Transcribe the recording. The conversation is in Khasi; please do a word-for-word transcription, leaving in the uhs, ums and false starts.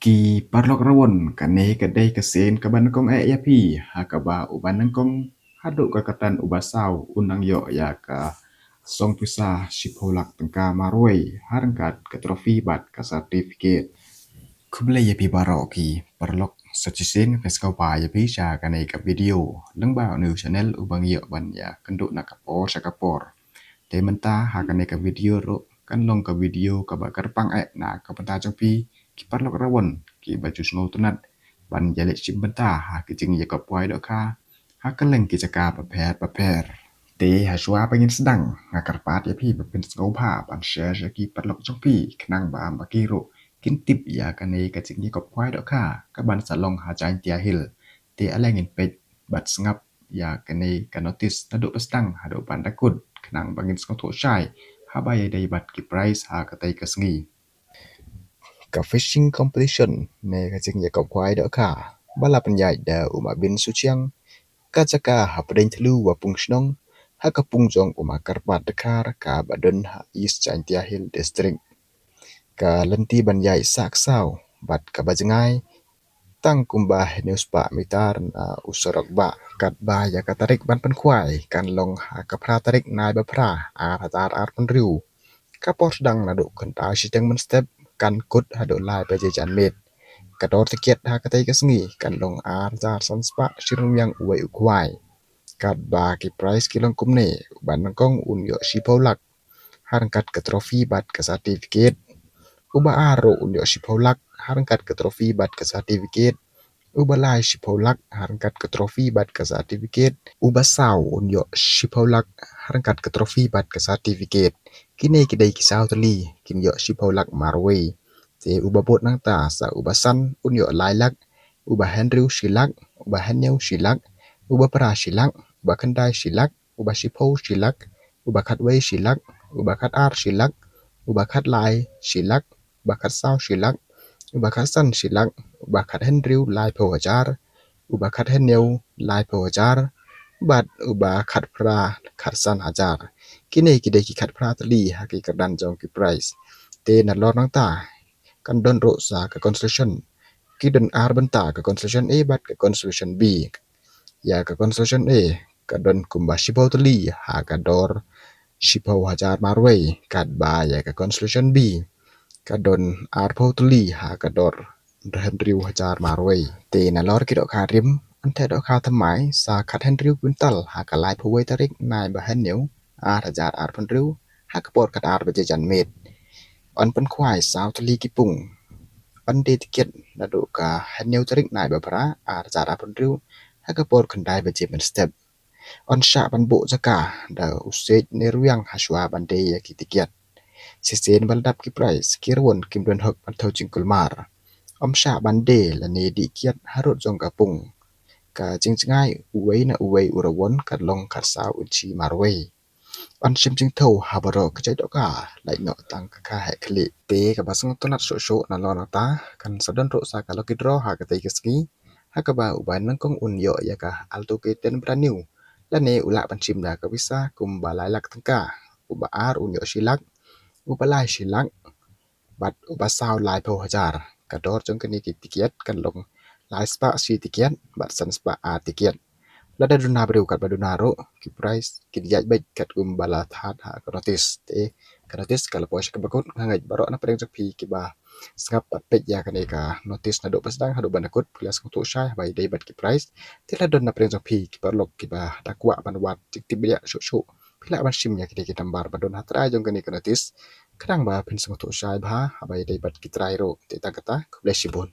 Ki paralok rawon, kane ka dei ka sien kaba nyngkong eh ïa phi, ha kaba uba nyngkong haduh ka kyrdan uba saw un nang ïoh ïa ka song pisa shiphew lak tyngka marwei, ha ryngkat ka trophy bad ka certificate. Khublei ïa phi baroh ki paralok, sa shisien nga pynshai ïa phi sha kane ka video. Lyngba une u channel uba ngi ïoh ban ïakynduh na ka por sha ka por. Te mynta ha kane ka video ruh kan long ka video kaba kyrpang eh na ka bynta jong phi ki paralok rawon kiba ju sngewtynnat ban ïaleit shim bynta ha ki jingïakop khwai dohkha ha kylleng ki jaka bapher bapher. Te ha shuwa ba ngin sdang, nga kyrpad ïa phi ba pynsngewbha ban share sha ki paralok jong phi khnang ba ma ki ruh kin tip ïa kane ka jingïakop khwai dohkha kaban sa long ha Jaintia Hills. Te ale ngin peit bad sngap ïa kane ka notice naduh ba sdang haduh ban da kut khnang ba ngin sngewthuh shai haba ïadei bad ki prize ha katei ka sngi. Ka fishing competition ne ka jingïakop khwai dohkha ba la pynïaid da u Ma Bin Suchiang, ka jaka ha Pdeng Thlu Wapung Shnong, ha ka pung jong u Ma Kyrpad Dkhar kaba don ha East Jaintia Hills District. Ka lynti ban ïaid sah ksaw bad kaba jngai tang kumba hynñiew spah mitar na u surok bah. Katba ïa ka tarik ban pynkhwai kan long ha ka phra tarik Naibaphra ar hajar arphew hynriew. Ka por sdang naduh khyndai shiteng mynstep, kan kut haduh lai baje janmiet. Ka dor tiket ha katei ka sngi kan long ar hajar san spah shi ryngwiang uwei u khwai. Katba ki prize ki long kumne: uba nyngkong un ïoh shiphew lak, ha ryngkat ka trophy bad ka certificate. Uba ar ruh un ïoh shiphew lak, ha ryngkat ka trophy bad ka certificate. Uba lai shiphew lak, ha ryngkat ka trophy bad ka certificate. Uba saw un ïoh shiphew lak, ha ryngkat ka trophy bad ka certificate. Kine ki dei ki saw tylli kin ïoh shiphew lak marwei. Te uba bud nangta sa uba san un ïoh lai lak, uba hynriew shi lak, uba hynñiew shi lak, uba phra shi lak, uba khyndai shi lak, uba shiphew shi lak, uba khatwei shi lak, uba khatar shi lak, uba khatlai shi lak, uba khatsaw shi lak, uba khatsan shi lak, uba khathynriew laiphew hajar, uba khathynñiew laiphew hajar, bad uba khatphra khatsan hajar. Kine ki dei ki khatphra tylli ha ki kyrdan jong ki prize. Te nalor nangta kan don ruh sa ka consolation. Ki don ar bynta, ka consolation A bad ka consolation B. Ïa ka consolation A ka don kumba shiphew tylli ha ka dor shiphew hajar marwei, katba ïa ka consolation B ka don arphew tylli ha ka dor hynriew hajar marwei. Te nalor ki dohkha rim, ynda dohkha thymmai sa khathynriew kwintal ha ka laiphew wei tarik Naibaphra hynñiew ar hajar arphew hynriew, ha ka por khatar baje janmiet. Yn pynkhwai saw tylli ki pung. Yn die tiket naduh ka hynñiew tarik Naibaphra ar hajar arphew hynriew, ha ka por khyndai baje mynstep. Yn shah ban buh jaka da u siej ne rwiang ha shuwa ban die ïa ki tiket. Shisien ba la dap ki prize, ki rawon kim don hok ban thew jingkulmar. Ym shah ban die lane dih kiad harud jong ka pung. Ka jingjngai uwei na uwei u rawon kan long khatsaw inchi marwei. Yn shim jingthew ha baroh ka jait dohkha, lait noh tang ka kha heh khlieh. Te kaba sngewtynnat shuh shuh nalor nangta, kan sa don ruh sa ka lucky draw ha katei ka sngi, ha kaba uba nyngkong un ïoh ïa ka Alto K ten brand new, lane u lah ban shim da ka pisa kumba lai lak tyngka. Uba ar un ïoh shi lak, uba lai shi lak, bad uba saw laiphew hajar. Ka dor jong kine ki tiket kan long lai spah shi tiket bad san spah ar tiket. Lada duna briew katba duna ruh, ki prize kin ïaid beit katkum ba la thad ha ka notice. Te ka notice ka la poi sha kaba kut. Nga ngeit baroh na pdeng jong phi kiba sngap bad peit ïa kane ka notice naduh ba sdang haduh ban da kut, phi la sngewthuh shai haba ïadei bad ki prize. Te lada don na pdeng jong phi ki paralok kiba da kwah ban wad jingtip bniah shuh shuh, phi lah ban shim ïa kine ki nambar ba don ha trai jong kane ka notice, khnang ba phin sngewthuh shai bha haba ïadei bad ki trai ruh. Te tang kata, khublei shibun.